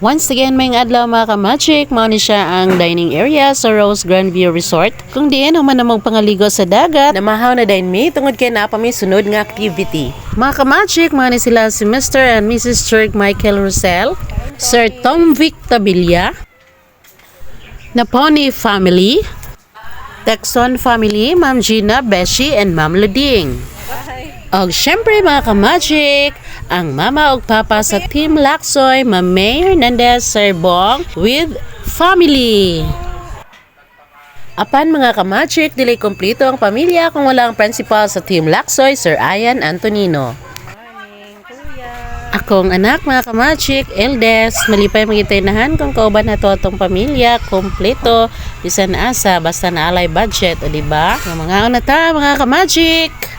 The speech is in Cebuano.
Once again, maayong adlaw, mga ka-magic, mao ni siya ang dining area sa Rose Grandview Resort. Kung diin human na pangaligo sa dagat, namahaw na dayon mi tungod kay naa pa mi sunod nga activity. Mga ka-magic, mao ni sila si Mr. and Mrs. Turk Michael Rosel, Sir Tom Vic Tabilia, Naponi family, Texon family, Ma'am Gina, Beshi, and Ma'am Luding. Og syempre, mga ka-magic, ang mama ug papa sa Team Laksoy, Ma'am May Hernandez, Sir Bong with family. Apan, mga ka-magic, dili kompleto ang pamilya kung wala ang principal sa Team Laksoy, Sir Ian Antonino. Akong anak, mga ka-magic, eldest, malipay mangitaynahan kung kauban na to atong pamilya, kompleto, bisan asa, basta naa lay budget, o di ba? Mga na ta, mga ka-magic!